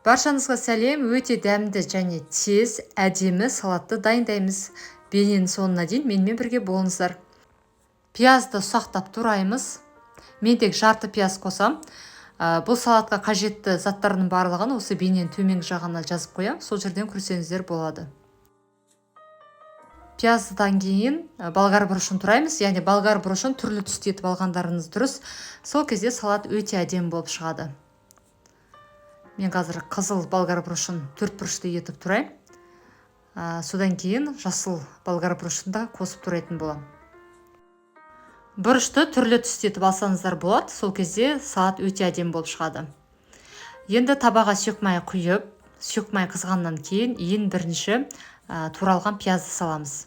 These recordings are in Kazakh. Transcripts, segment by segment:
Баршаңызға сәлем! Өте дәмді және тез әдемі салатты дайындаймыз. Бейненің соңына дейін менімен бірге болыңыздар. Пиязды ұсақтап тураймыз. Мен тек жарты пияз қосам. Бұл салатқа қажетті заттардың барлығын осы бейненің төменгі жағына жазып қоямын, сол жерден көрсеңіздер болады. Пияздан кейін болгар бұрышын тураймыз, яғни болгар бұрышын түрлі түсті етіп алғандарыңыз дұрыс, сол кезде салат өте әдемі болып шығады. Мен қазір қызыл болгар бұрышын төрт бұрышты етіп тураймын, содан кейін жасыл болгар бұрышын да қосып турайтын боламын. Бұрышты түрлі түсті етіп алсаңыздар болады, сол кезде салат өте әдемі болып шығады. Енді табаға сұйық май құйып, сұйық май қызғаннан кейін ең бірінші туралған пиязды саламыз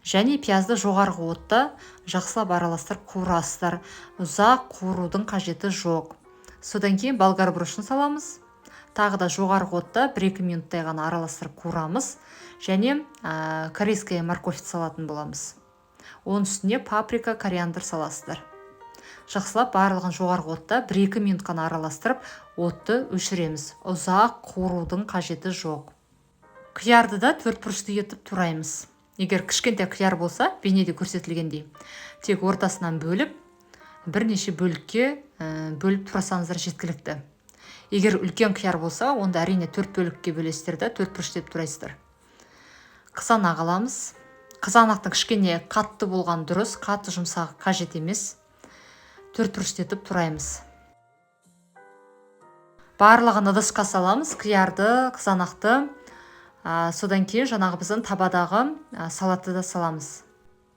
және пиязды жоғарғы отта жақсылап араластырып қуырасыздар, ұзақ қуырудың қажеті жоқ. Содан кейін болгар бұрышын саламыз, тағы да жоғарғы отта 1-2 минуттай ғана араластырып қуырамыз және корейская морковь салатын боламыз. Оның үстіне паприка, кориандр саласыздар. Жақсылап барлығын жоғарғы отта 1-2 минут қана араластырып, отты өшіреміз, ұзақ қуырудың қажеті жоқ. Қиярды да төрт бұрышты етіп тураймыз. Егер кішкентай қияр болса, бейнеде көрсетілгендей, тек ортасынан бөліп, бірнеше бөлікке бөліп турасаңыздар жеткілікті. Егер үлкен қияр болса, онда, әрине, төрт бөлікке бөлесіздер да, төрт бұрышты етіп турайсыздар. Қызанақ аламыз. Қызанақтың кішкене қатты болған дұрыс, қатты жұмсақ қажет емес. Төрт бұрышты етіп тураймыз. Барлығын ыдысқа саламыз: қиярды, қызанақты, содан кейін жаңағы біздің табадағы салатты да саламыз.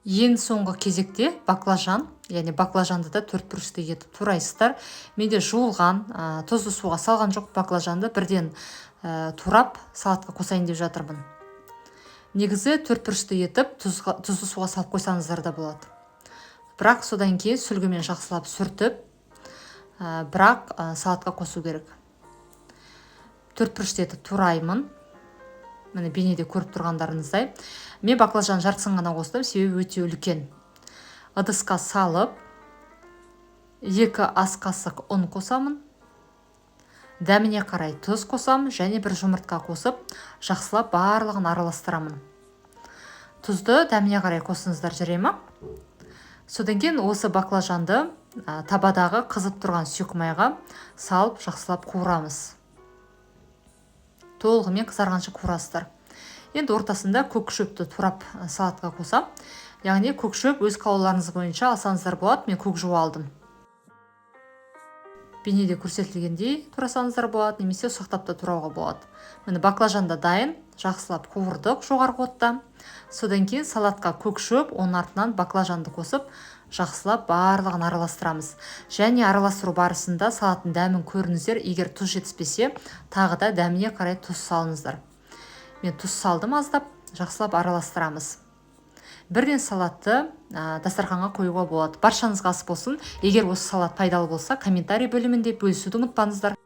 Ең соңғы кезекте баклажан, яғни баклажанды да төрт бұрышты етіп турайсыздар. Менде жуылған, тұзды суға салған жоқ, баклажанды бірден турап, салатқа қосайын деп жатырмын. Негізі төрт бұрышты етіп тұзды суға салып қойсаңыздар да болады, бірақ содан кейін сүлгімен жақсылап сүртіп, бірақ салатқа қосу керек. Төрт бұрышты етіп тураймын, міне, бейнеде көріп тұрғандарыңыздай. Мен баклажан жартысын ғана қостым, себебі өте үлкен. Ыдысқа салып, 2 ас қасық ұн қосамын, дәміне қарай тұз қосамын және бір жұмыртқа қосып, жақсылап барлығын араластырамын. Тұзды дәміне қарай қосыңыздар, жарай ма? Содан кейін осы баклажанды табадағы қызып тұрған сұйық майға салып, жақсылап қуырамыз. Толығымен қызарғанша қуырасыздар. Енді ортасында көк шөпті турап, салатқа қосам, яғни көк шөп өз қалауларыңыз бойынша алсаңыздар болады. Мен көк жуа алдым. Бейнеде көрсетілгендей турасаңыздар болады немесе ұсақтап та турауға болады. Міне, баклажан да дайын, жақсылап қуырдық жоғарғы отта. Содан кейін салатқа көк шөп, оның артынан баклажанды қосып, жақсылап барлығын араластырамыз. Және араластыру барысында салаттың дәмін көріңіздер, егер тұз жетіспесе, тағы да дәміне қарай тұз салыңыздар. Мен тұз салдым аздап. Жақсылап араластырамыз. Бірден салатты дастарханға қоюға болады. Баршаңызға ас болсын! Егер осы салат пайдалы болса, комментарий бөлімінде бөлісуді ұмытпаңыздар.